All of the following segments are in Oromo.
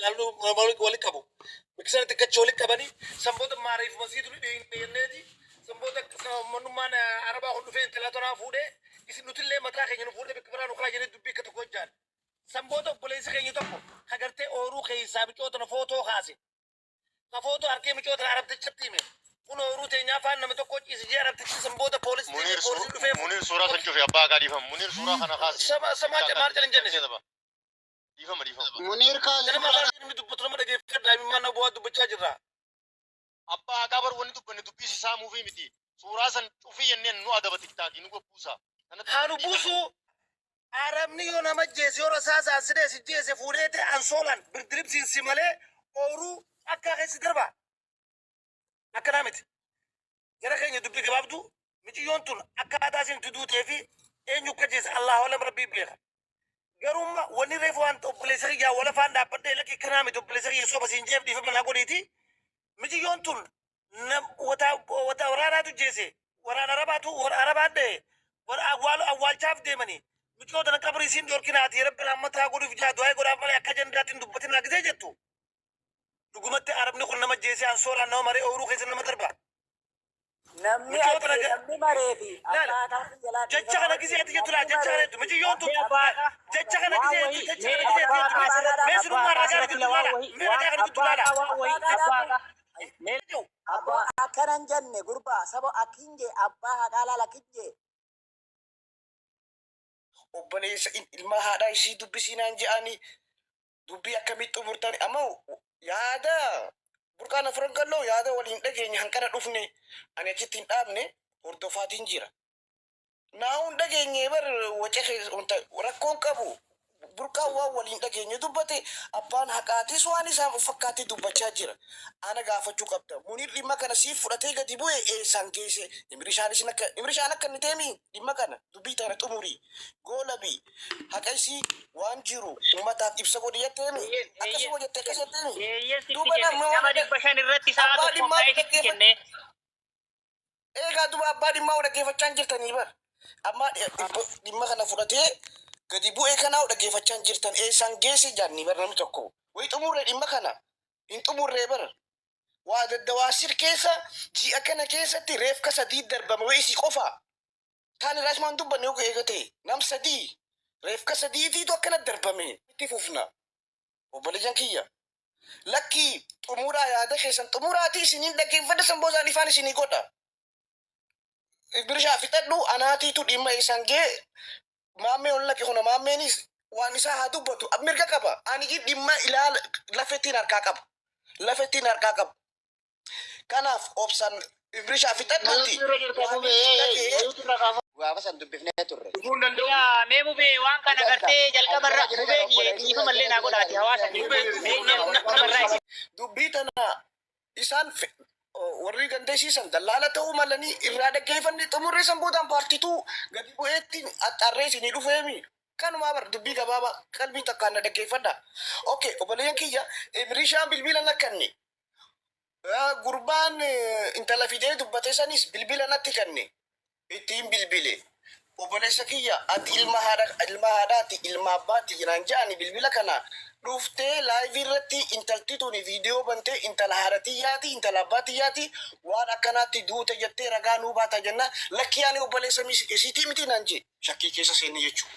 Laallu wali qabu. Bakki sanatti gacha wali qabanii sanboota maariif masiitu dhiyeenya jenneeti sanboota uummanummaan arabaa kun dhufee intalaa tanaa fuudhee isin nutillee mataa keenya nu fuudhee bakka biraa nu kaa jennee dubbii akka tokko hojjaan. Sanboota obboleessi keenya tokko ka gartee ooyiruu keessaa micoo tana footoo kaase. Ka footoo harkee micoo tana arabtichatti hime. Kun ooyiruu teenyaa faan nama tokko ciise jee arabtichi sanboota poolisii Munir poolisiin dhufee Munir suuraa san cufi abbaa haqaa dhiifama. Munir suuraa kana kaasi. Sama sama maal jedhan jenne. Dhiifama dhiifama. Muniir kaasi Ganama afaan inni dubbatu nama dhageeffadhaa imimmaan nama bu'aa dubbachaa jirra. Abbaa haqaa bar wanni dubbanne dubbii si saamuufii miti. Suuraa san cufii jenneen nu adaba tiktaakii nu gabbuusa. Kanatti Haa nu buusu arabni yoo nama jeese yoo rasaasaan si dheesi jeese fuudhee ta'e ansoolaan birdiribsiin si malee ooyiruu akka keessi darba. Akkanaa miti. Jara keenya dubbii gabaabduu miciyyoon tun akkaataa isin itti duutee fi eenyu akka jeese Allahu alam rabbii beeka. Garuu wanni reefu waan obboleessa kiyyaa wal afaan dhaabbadhee lakki kanaa miti obboleessa kiyya soba siin jeef dhiifama naa godhiiti. Miciyyoon tun wata wata waraanaatu jeese waraana arabaatu arabaan dhahe awwaalchaaf deemanii miciyyoo tana qabrii siin dhorkinaati rabbi rahmataa godhuuf jaa du'aa godhaaf malee akka jandaatiin dubbatinaa gisee jettu. Dhugumatti arabni kun nama jeesee ansoolaan nama maree ooyiruu keessa nama darba. Namni Miciyoo tana namni maree fi Laala. abbaa haqaa jalaa Jecha kana gisee ati jettu laa jecha kana jettu miciyyoon tun jecha kana Waan gisee wayii jettu jecha mee kana gisee abbaa ati haqaa jettu asirratti mee abbaa sunummaa haqaa ragaa asirratti jettu waan laala wayii mee waan ragaa kana jettu abbaa laala. haqaa waan wayii abbaa haqaa mee Abbaa akkana hin jenne gurbaa saba akkin jee abbaa haqaa laala akkin jee. Obboleessa ilma haadhaa isii dubbisii naan je'anii dubbii akkamitti xumurtan amma yaada burqaan afran qalloo yaada waliin dhageenye hanqana dhufne ani achitti hin dhaabne hordofaatiin jira. Naa'uun dhageenye bar waca wanta rakkoon qabu burqaan waan waliin dhageenye dubbate abbaan haqaatis waan isaan fakkaatti dubbachaa jira. Ana gaafachuu qabda. Muniir dhimma kana siif fudhatee gadi bu'e eessaan geesse? Imrishaanis akka Imrishaan akka inni teemi dhimma kana dubbii tana xumurii goolabii haqa isii waan jiru ummataaf ibsa godhi jetteemi. Akkasuma jette akkas jetteemi. Eeyyee sitti Duuba kenne namni nama waan 500 irratti sa'a abbaa tokkoon dhimmaa ka'ee sitti dhaggeeffatu. kenne. Eegaa duba abbaa dhimmaa dhaggeeffachaa hin jirtanii bar. Amma dhimma kana fudhatee gadi bu'ee kanaa dhaggeeffachaa hin jirtan eessaan geesse jaanni bar namni tokko. Wayi xumurree dhimma kana hin xumurree bar. Waa daddawaasir keessa ji'a kana keessatti reefka sadii darbame wayi isii qofa. Kaan irraas maan dubbanne yoo eega ta'e nam sadii reefka sadiitiitu akkana darbame itti fufna. Obboleeyyan kiyya. Lakkii xumuraa yaada keessan xumuraatii isiniin dhaggeeffadha san boodaan ifaan isinii godha. Birishaa fixadhu anaatiitu dhimma isaan gee maammee ol naqe kuna maammeenis waan isaa haa dubbatu mirga qaba. Ani dhimma ilaala lafettiin harkaa qaba. Lafettiin harkaa qaba. Kanaaf obsan Ibrishaa fixadhuuti Mute irra jirta waan mubee inni dhagee mute irra kaafama. Gaafa san dubbifnee turre. Dhufuu hin danda'u. Yaa mee mubee waan Ni kana danda'a. gartee jalqabarra Akkana mubee jedhee kiyya obboleessi dhiifama illee naa godhaati hawaasa kiyya Mubee mee namni jalqabarraa isin dubbii tana isaan warri gandeessiisan dallaala ta'uu malanii irraa dhaggeeffanne xumurree san boodaan paartituu gadi bu'eetti axxarree isinii dhufeemi. Kanumaa bar dubbii gabaabaa qalbii takkaan na dhaggeeffadha. Okay, obboleeyyan kiyya Ibrishaan bilbila nakkanne. Gurbaan intala fidee dubbate sanis bilbila natti kanne. Ittiin bilbile. Obboleessa kiyya ati ilma haadha ilma haadhaati ilma abbaati naan je'ani bilbila kana dhuftee live irratti intalti tuni viidiyoo bantee intala haadha tiyyaati intala abbaa tiyyaati waan akkanaatti duute jettee ragaa nuu baata jennaan lakkii ani obboleessa isiitii miti naan jee shakkii keessa seenne jechuudha.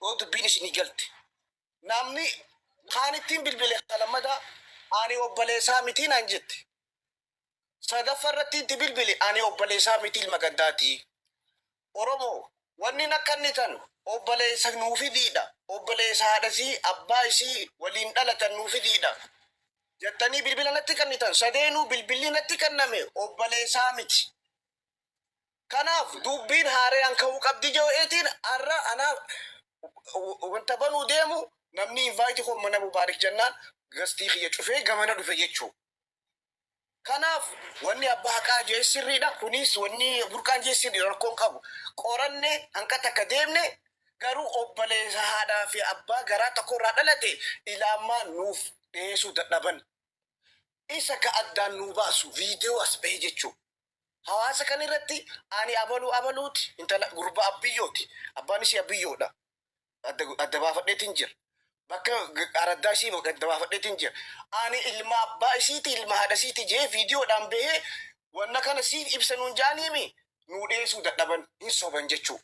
Yoo dubbiin isinii galte. Namni kaanittiin bilbile ka lammataa ani obboleessaa miti naan jette. Sadaffa irratti itti bilbile ani obboleessaa miti ilma gandaati. Oromoo wanni nakkannitan obboleessa nuu fidiidha. Obboleessa haadha isii abbaa isii waliin dhalatan nuu fidiidha. Jettanii bilbila natti kannitan sadeenuu bilbilli natti kanname obboleessaa miti. Kanaaf dubbiin haarayaan ka'uu qabdi je'eetiin har'a anaa wanta banuu deemu namni invite koo mana Mubaarik jennaan gastii kiyya cufee gamana dhufe jechuu. Kanaaf wanni abbaa haqaa jee sirriidha. Kunis wanni burqaan jee sirriidha rakkoon qabu. Qoranne hanqa takka deemne garuu obboleessa haadhaa fi abbaa garaa tokko irraa dhalate ilaa ammaa nuuf dhiyeessuu dadhaban. Isa ka addaan nuu baasu viidiyoo as bahee jechuu. Hawaasa kan irratti ani abaluu abaluuti intala gurbaa abbiyyooti. Abbaan isii abbiyyoodha. Adda adda baafadheetiin jira. Bakka araddaa isii gadda baafadheetiin jira. Ani ilma abbaa isiiti, ilma haadha isiiti jee viidiyoodhaan bahee wanna kana siif ibsa nuun jaaniimi nuu dhiyeessuu dadhaban, hin soban jechuu.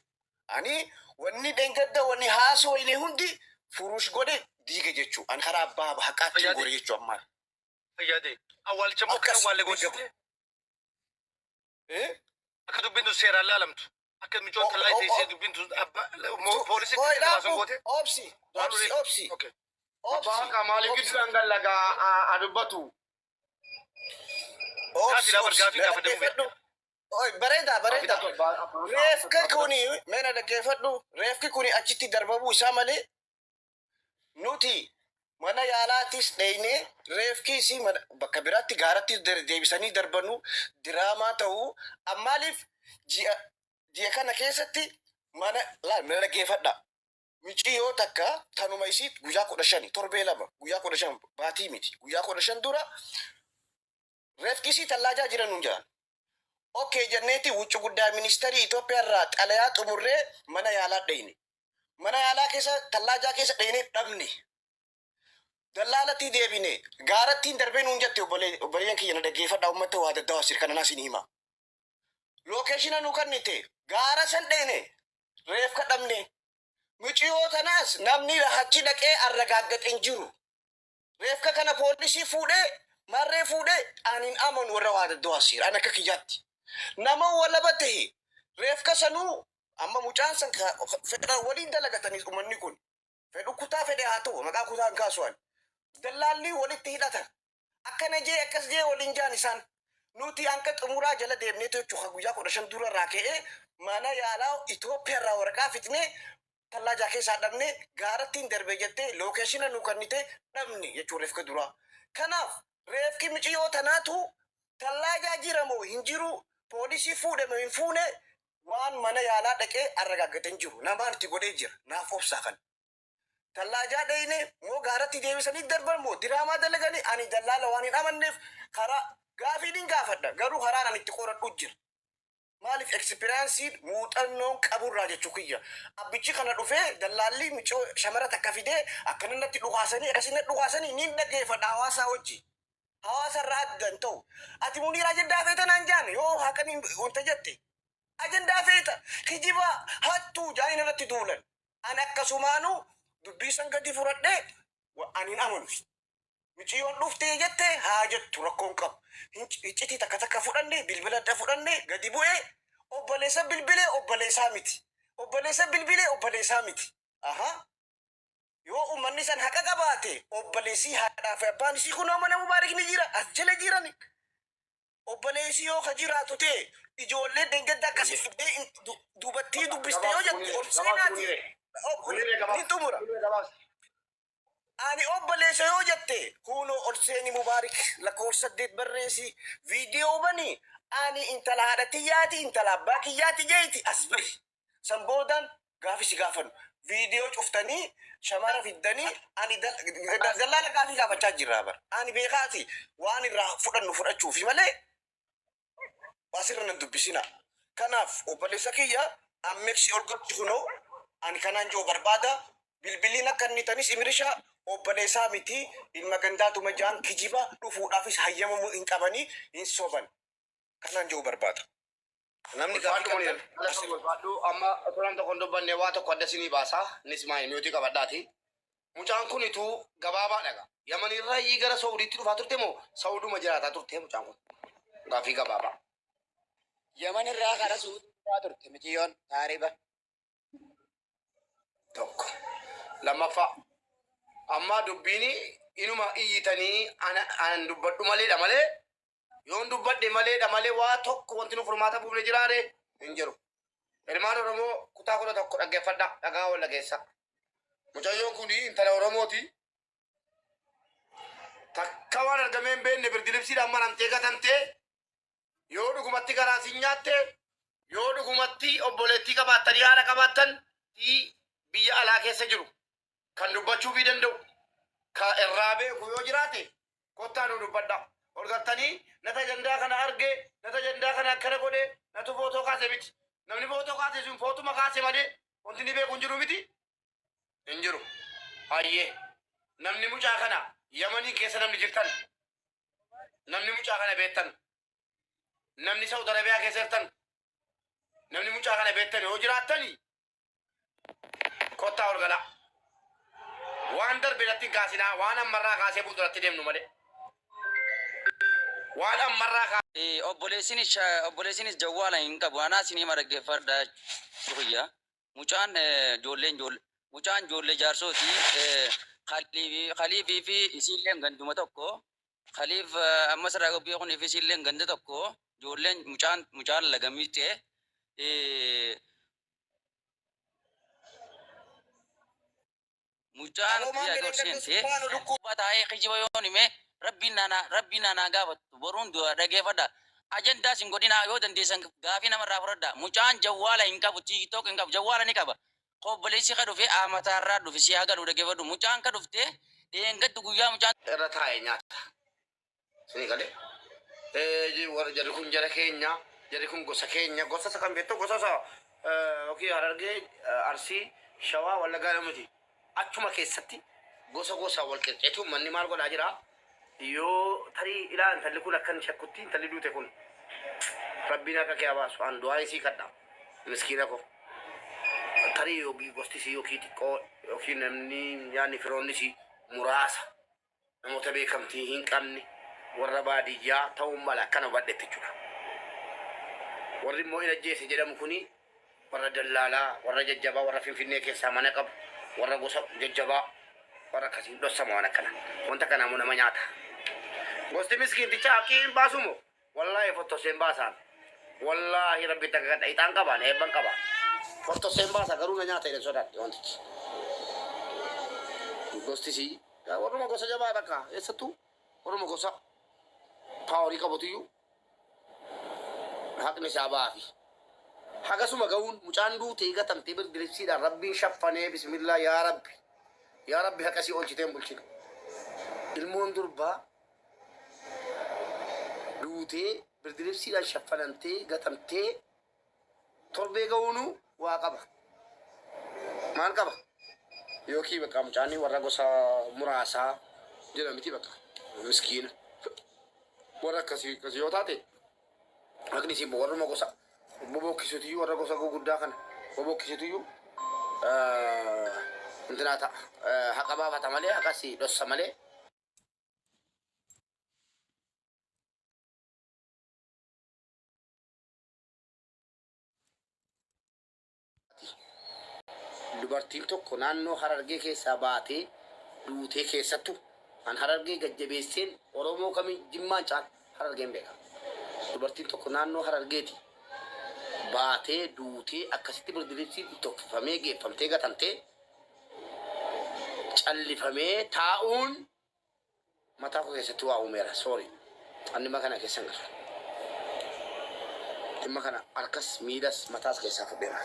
Ani wanni dheengadda wanni haasoo inni hundi furuush godhe diiga jechuu. Ani karaa abbaa haqaatti Fayyade. gore jechuu ammaan. Fayyade. Awwaalcha moo akka Akkas awwaalle diiga. gochite? Eh? Akka dubbiin tun seeraan laalamtu. Akka micoon tallaa teessee dubbiin tun abbaa poolisii Oi, baasan dhaabu. goote. Obsi, obsi, obsi. Okay. Obsi. Abbaa haqaa maaliif gidduudhaan gallagaa a dubbatu? Obsi, Gaafii obsi. gaafii gaafadhe. Dhaggeeffadhu. Oi, bareeda, bareeda. Reefka kuni, meena dhaggeeffadhu. Reefki kuni achitti darbamuu isaa malee nuti mana yaalaatis dheeynee reefki isii bakka biraatti gaaratti deebisanii darbanu diraamaa ta'uu ammaaliif ji'a kana keessatti mana laal mana dhaggeeffadha. Miciyoo takka tanuma isii guyyaa 15, torbee 2, guyyaa 15, baatii miti, guyyaa 15 dura reefki isii tallaajaa jiran nuun jedhan. Okay jenneeti wuccu guddaa ministeerii Itoophiyaa irraa xalayaa xumurree mana yaalaa dheyne. Mana yaalaa keessa tallaajaa keessa dheynee dhabne. Dallaalatti deebine, gaarattiin darbee nuun jette. Obboleeyyan kiyya, na dhaggeeffadhaa, uummata waa daddawaa sir kana naas hin hima. Location nu kennite, gaara san dheene, reefka dhabne. Miciyoo tanaas namni achi dhaqee arragaaggaxe hin jiru. Reefka kana poolisii fuudhee marree fuudhee ani hin amanu, warra waa daddawaa siira ani akka kiyyaatti. Nama walaba ta'e reefka sanuu amma mucaan san fedhan waliin dalagatanii uummanni kun. Fedhu kutaa fedhe haa ta'u, maqaa kutaa hin kaasu ani. Dallaalli walitti hidhata. Akkana jee, akkas jee waliin jaan isaan. Nuti hanqa xumuraa jala deemnee jechuudha, guyyaa 15 dura irraa ka'ee mana yaalaa Itoophiyaa irraa waraqaa fixnee tallaajaa keessaa dhabne, gaarattiin darbe jettee location nu kennite dhabne jechuudha reefka duraa. Kanaaf reefki miciyoo tanaatu tallaajaa jira moo hin jiru, poolisii fuudhe moo hin fuune, waan mana yaalaa dhaqee arragaaggatee hin jiru. Namaan itti godhee jira. Naaf obsaa kan. Tallaajaa dheyne moo gaaratti deebisanii darban moo diraamaa dalaganii, ani dallaala waan hin amanneef karaa gaafii nin gaafadha, garuu karaan ani itti qoradhu jira. Maaliif experienceiin muuxannoon qaburraa jechuu kiyya. Abbichi kana dhufee dallaalli micoo shamara takka fidee akkana natti dhukaasanii, akkasii natti dhukaasanii nin dhaggeeffadha hawaasaa wajji. Hawaasa irraa adda hin ta'u. Ati Muniir ajandaa feeta naan jaan yoo haqanii wanta jette. Ajandaa feeta, kijiba, hattuu jaaniin irratti duulan. Ani akkasumaanuu dubbii san gadi fudhadhee ani hin amanu. Miciyyoon dhuftee jette haa jettu, rakkoon qabu. Iccitii takka takka fudhanne, bilbila adda fudhanne, gadi bu'ee obboleessa bilbilee, obboleessaa miti. Obboleessa bilbilee, obboleessaa miti. Aha. Yoo uummanni san haqa qabaate, obboleessi haadhaa fi abbaan isii kunoo mana Mubaarik ni jira, as jala jirani. Obboleessi yoo ka jiraatu ta'e, ijoollee dhengadda akkasii fiddee dubartii dubbiste yoo jette ol seenaati. Ni xumura. Ani obboleessa yoo jette, kunoo ol seeni, Mubaarik lakkoofsa 8 barreessi, viidiyoo bani, ani intala haadha tiyyaati, intala abbaa kiyyaati jeeti as bahi. San boodaan gaafi si gaafannu. Viidiyoo cuftanii shamara fiddanii ani dallaala gaafii gaafachaa jirra bara. Ani beekaati waan irraa fudhannu fudhachuufi malee asirra nan dubbisina. Kanaaf obboleessa kiyya, ammeeksi ol galchi, kunoo ani kanaan jiru barbaada. Bilbiliin akka inni tanis imirisha obboleessaa miti, ilma gandaatuma jaan kijiba dhufuudhaafis hayyamamuu hin qabanii, hin soban. Kanaan jiru barbaada. Namni gaafii qabdan asirra. Ulfaadhu. Amma osoo nam tokko hin dubbanne waa tokko adda isinii baasa. Innis maayii mute qabadhaati. Mucaan kun ituu gabaabaa dhaga. Yamanirraa iyyii gara Saudiitti dhufaa turte moo Sauduma jiraataa turte mucaan kun? Gaafii gabaabaa. Yaman irraa kara Suudii dhufaa turte miciyyoon taariba. Tokko. Lammaffaa. Amma dubbiin inuma iyyitanii anan dubbadhu maleedha malee, yoon dubbadhe maleedha malee, waa tokko wanti nu furmaata buufne jiraare hin jiru. Ilmaan Oromoo kutaa 11 dhaggeeffadha, dhagaa walla keessa. Mucayyoon kun intala Oromooti. Takka waan argamee hin beekne birdilibsiidhaan maramtee gatamtee, yoo dhugumatti garaa sin nyaatte, yoo dhugumatti obboleettii qabaattanii haadha qabaattan biyya alaa keessa jiru kan dubbachuu fi danda'u ka irraa beeku yoo jiraate, kottaa nu dubbadha. Ol galtanii nata ajandaa kana arge, nata ajandaa kana akkana godhe, natu footoo kaase miti. Namni footoo kaase sun footuma kaase malee wanti inni beeku hin jiru miti. Hin jiru. Hayyee. Namni mucaa kana Yamanii keessa namni jirtan, namni mucaa kana beektan, namni Saudi Arabiyaa keessa jirtan, namni mucaa kana beektan yoo jiraattani kottaa ol galaa. Waan darbe irratti hin kaasinaa, waan ammarraa kaasee fuulduratti deemnu malee. Waan ammarraa kaasee. Obboleessinis obboleessinis jawwaala hin qabu. Anaa isin hima dhaggeeffadha kiyya. Mucaan ijoolleen mucaan ijoollee jaarsooti. Khaliifii fi isiilleen ganduma tokko. Khaliif ammas irraa qophii kunii fi isiilleen ganda tokko. Ijoolleen mucaan mucaan lagamiixee. Mucaan Aboo maan biyya jedhan gorseente subhaanu lukkuu. gubbaa taa'ee kijiba yoon hime rabbiin naana rabbiin naanaa gaafatu boruun du'a dhageeffadha. Ajandaas hin godhinaa yoo dandeessan gaafii namarraa fudhadha. Mucaan jawwaala hin qabu TikTok hin qabu jawwaala ni qaba. Obboleessi ka dhufe amataarraa dhufe si haa galu dhageeffadhu. Mucaan ka dhufte dheengaddu guyyaa mucaan irra taa'e nyaata. Isinii galee? Warra jarri kun jara keenya, jarri kun gosa keenya, gosa isa kan beektu gosa isa yookiin Harargee, Arsii, Shawaa, Wallaggaa nama miti. Achuma keessatti gosa gosaan wal qirceetu manni maal godhaa jira? Yoo tarii ilaa intalli kun akka inni shakkutti intalli duute kun rabbiin harka kee haa baasu an du'aa isii kadha miskiina koo. Tarii yookiin gosti isii yookiin xiqqoo yookiin namni yaadni firoonni isii muraasa. Namoota beekamtii hin qabne warra baadiyyaa ta'uun mala akkana hubadhetti jechuudha. Warri immoo in ajjeese jedhamu kuni warra dallaalaa, warra jajjabaa, warra Finfinnee keessaa mana qabu, warra gosa jajjabaa, warra akkasiin dhossama waan akkana. Wanta kana immoo nama nyaata. Gosti miskiintichaa haqqii hin baasu moo? Wallaahi fottoseen baasaan. Wallaahi rabbi takka kadha ixaan qabaan eebban qabaan. Fottoseen baasa garuu na nyaata jedhan sodaadhe wantichi. Gosti sii warruma gosa jabaa takka eessattuu warruma gosa paawarii qabatuyyuu haqni isaa baafi. Hagasuma ga'uun mucaan duutee gatamtee birdiribsiidhaan rabbiin shaffanee bismillaa yaa rabbi yaa rabbi haqa isii oolchitee hin bulchine. Ilmoon durbaa duutee birdiribsiidhaan shaffanamtee gatamtee torbee ga'uunuu waa qaba. Maal qaba? Yookii bakka mucaanii warra gosa muraasaa jedha miti bakka miskiina. Warra akkasii akkasii yoo taate haqni isii warruma gosa bobokkisuutiyyuu warra gosa guguddaa kana bobokkisuutiyyuu intinaa ta'a. Haqa baafata malee haqas dhossa malee. Dubartiin tokko naannoo Harargee keessaa baatee duutee keessattu an Harargee gajjabeesseen Oromoo kamii Jimmaan caala Harargeen beeka. Dubartiin tokko naannoo Harargeeti baatee duutee akkasitti birdilibsiin itti uffifamee geeffamtee gatamtee callifamee taa'uun mataa koo keessatti waa uumeera. Sorry. An dhimma kana keessa hin galu. Dhimma kana harkas miilas mataas keessaa fudheera.